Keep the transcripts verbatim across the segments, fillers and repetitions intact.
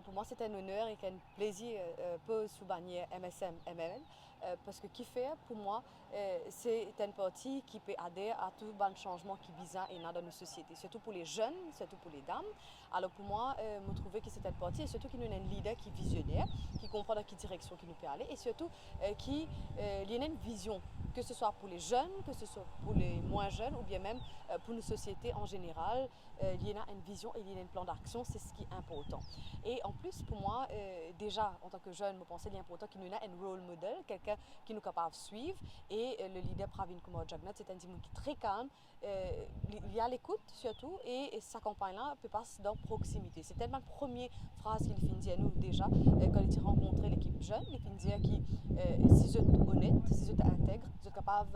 Pou mwa, se enn oner ek enn plezir, eh, poz sou banier M S M M L, eh, parski kifer, pou mwa, eh, se enn parti ki pe ader a tou bann sanzman ki bizin ena dan nou sosiete, sirtou pou le zenn, sirtou pou le dam. Alor pou mwa, eh, mo trouve ki se enn parti, e sirtou ki nou ena enn lider ki vizioner, ki konpran dan ki direksion ki nou pe ale, e sirtou, eh, ki, eh, li ena enn vizion, ke se swa pou le zenn, ke se swa pou le mwin zenn, oubien mem, eh, pou nou sosiete an zeneral, eh, li ena enn vizion e li ena enn plan daksion, se seki inportan. E anplis, pou mwa, eh, deza, antan ke zenn, mo panse li inportan ki nou ena enn role model, kelkenn ki nou kapav swiv, e, eh, le lider Pravind Kumar Jugnauth, se enn dimoun ki tre kalm, eh, li, li alekout sirtou, e, e sa kanpagn la pe pas dan proksimite. Se enn bann premie fraz ki li finn dir nou deza, eh, kan li ti rankontre lekip zenn, li finn dir ki, eh, si zot onet, si zot integ, zot kapav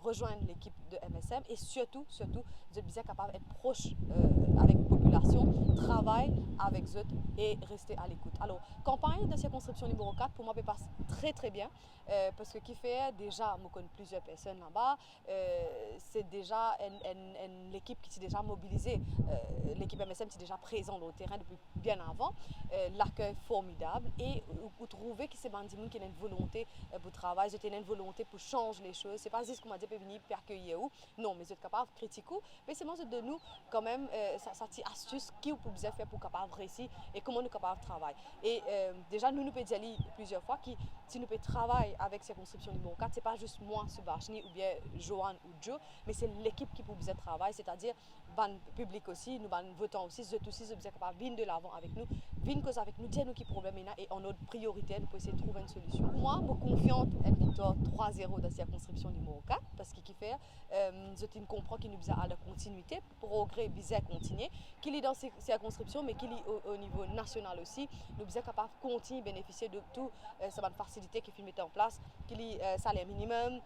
rezwenn lekip de M S M e sirtou, sirtou, zot bizin kapav et pros, eh, avek popilasion, travay avek zot e reste alekout. Alor, kanpagn dan sirkonskripsion nimero kat, pou mwa, pe pas tre, tre bien, eh, parski kifer, deza, mo konn plizier personn laba, eh, se deza enn, enn, enn lekip ki ti deza mobilize, eh, lekip M S M ti deza prezan lor terin depi bien avan, eh, lakey formidab, e ou, ou trouve ki se bann dimoun ki ena enn volonte, eh, pou travay, zot ena enn volonte pou sanz lesoz. Se pa zis kouma dir pe vini, pe akeyir ou. Non, me zot kapav kritik ou, me selman zot donn ou kanmem, eh, sa, sa ti astis ki ou pou bizin fer pou kapav reysi e kouma nou kapav travay. E, eh, deza, nou, nou pe dir li plizier fwa ki si nou pe travay avek sirkonskripsion nimero kat, se pa zis mwa, Subhashini, oubien Johan ou Joe, me se lekip ki pou bizin travay, setadir bann piblik osi, nou bann votan osi, zot osi, zot bizin kapav vinn delavan avek nou, vinn koz avek nou, dir nou ki problem ena, e an ord prioriter, nou pou esey trouv enn solision. Mwa, mo konfian enn viktwar trwa zero dan sirkonskripsion nimero kat, parski kifer, eh, zot inn konpran ki nou bizin al dan kontinite, progre bizin kontigne, ki li dan sir-, sirkonskripsion, me ki li o, o nivo nasional osi, nou bizin kapav kontign benefisie de tou, eh, sa bann fasilite ki finn mete an plas, ki li, eh, saler minimem,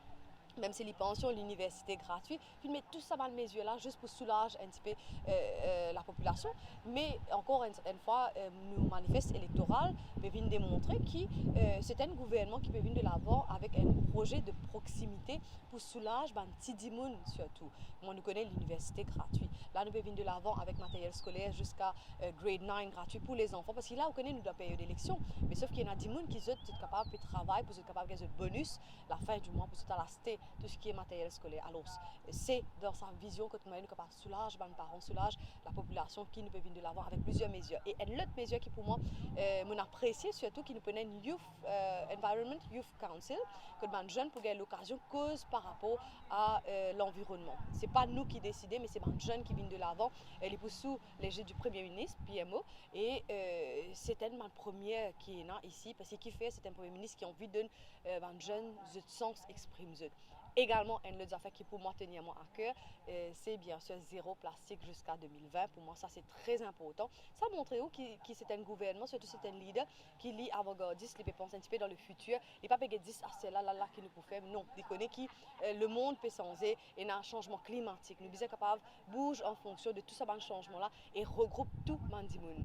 mem si li pansion, liniversite gratwi, finn met tou sa bann mezir la zis pou soulaz enn tipe, eh, eh, lapopilasion. Me ankor enn, enn fwa, eh, nou manifes elektoral pe vinn demontre ki, eh, se enn gouvernman ki pe vinn delavan avek enn proze de proksimite pou soulaz bann ti dimoun sirtou. Mwa, nou kone liniversite gratwi. La, nou pe vinn delavan avek materyel skoler ziska, eh, grade nine gratwi pou lezanfan, parski la, ou kone nou dan peryod eleksion, me sof ki ena dimoun ki zot, zot kapav pe travay pou zot kapav gagn zot bonis lafin di mwa pou zot al aste tou seki materyel skoler. Alor, se dan sa vizion kot mwa nou kapav soulaz bann paran, soulaz lapopilasion ki nou pe vinn delavan avek plizier mezir. E enn lot mezir ki pou mwa, eh, mo apresie sirtou ki nou pou ena enn youth, eh, environment, youth council, kot bann zenn pou gagn lokazion koz par rapor a, eh, lanvironnman. Se pa nou ki deside, me se bann zenn ki vinn delavan, e li pou sou legid di Premie Minis, P M O, e, eh, se enn bann premie ki ena isi, parski kifer, se enn Premie Minis ki anvi donn, eh, bann zenn zot sans exprim zot. Egalman, enn lot zafer ki pou mwa tenir mwa a ker, eh, se biensir zero plastik ziska de mil vin. Pou mwa, sa se tre inportan. Sa montre ou ki, ki se enn gouvernman, sirtou se enn lider ki li avangardis, li pe pans enn tipe dan lefitir, li pa pe get zis aster la, la, la ki nou pou fer. Non, li kone ki, eh, lemond pe sanze, ena sanzman klimatik. Nou bizin kapav bouze an fonksion de tou sa bann sanzman la e regroup tou bann dimoun.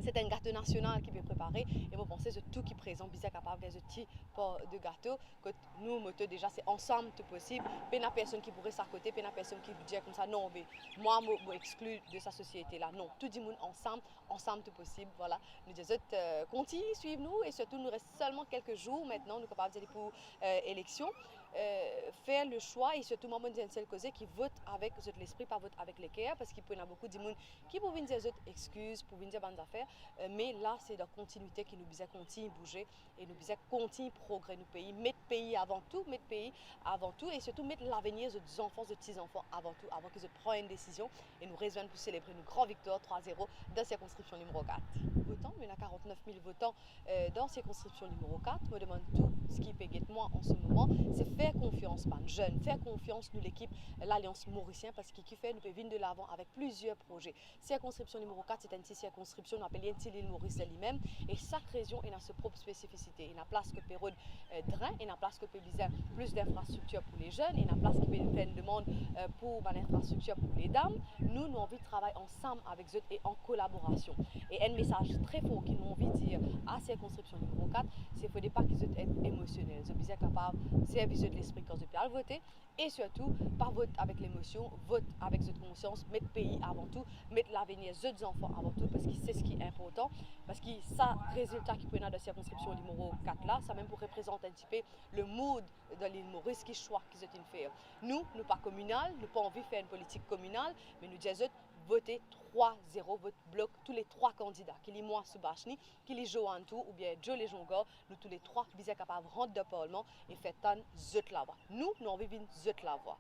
Se enn gato nasional ki pe prepare e mo panse zot tou ki prezan bizin kapav gagn zot ti par de gato. Kot nou moto deza se ansam tou posib. Pena personn ki pou res akote, pena personn ki pou dir koumsa, "Non, be, mwa, mo, mo exkli de sa sosiete la." Non, tou dimoun ansam, ansam tou posib, vwala. Nou dir zot, eh, kontign swiv nou e sirtou nou res selman kelke zour aster, nou kapav dir li pou, eh, eleksion, eh, fer le swa e sirtou mwa, mo dir enn sel koze, ki vot avek zot lespri, pa vot avek leker, parski pou ena boukou dimoun ki pou vinn dir zot exkiz, pou vinn dir bann zafer, eh, me la se dan kontinite ki nou bizin kontign bouze e nou bizin kontign progre nou pei, met pei avan tou, met pei avan tou e sirtou met lavenir zot zanfan, zot ti zanfan avan tou, avan ki zot pran enn desizion e nou rezwenn pou selebre nou gran viktwar trwa zero dan sirkonskripsion nimero kat. Votan, nou ena karantnef mil votan, eh, dan sirkonskripsion nimero kat. Mo demann tou seki pe get mwa an se moman, se fer konfians bann zenn, fer konfians nou lekip Lalians Morisien, parski kifer nou pe vinn delavan avek plizier proze. Sirkonskripsion nimero kat, se enn ti sirkonskripsion, nou apel li enn ti Lil Moris limem, e sak rezion ena so prop spesifisite. Ena plas kot pe rod, eh, dren, ena plas kot pe bizin plis linfrastriktir pou le zenn, ena plas ki pe fer enn demann, eh, pou bann linfrastriktir pou le dam. Nou, nou anvi travay ansam avek zot e an kolaborasion. E enn mesaz tre for ki nou anvi dir a sirkonskripsion nimero kat, se fode pa ki zot et emosionel. Zot bizin kapav servi zot lespri kan zot pe al vote, E sirtou, pa vot avek lemosion, vot avek zot konsians, met pei avan tou, met lavenir zot zanfan avan tou, parski se seki inportan, parski sa rezilta ki pou ena dan sirkonskripsion nimero kat la, sa mem pou reprezant enn tipe le mood dan Lil Moris, ki swa ki zot inn fer. Nou, nou pa kominal, nou pa anvi fer enn politik kominal, me nou dir zot, vote trwa zero, vot blok tou le trwa kandida, ki li mwa Subhashini, ki li Johan tou, oubien Joe Lejongar, nou tou le trwa bizin kapav rant dan parlman e fer tann zot lavwa. Nou, nou anvi vinn zot lavwa.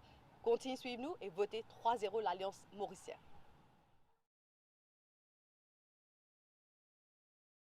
Kontign swiv nou e vote trwa zero Lalians Morisien.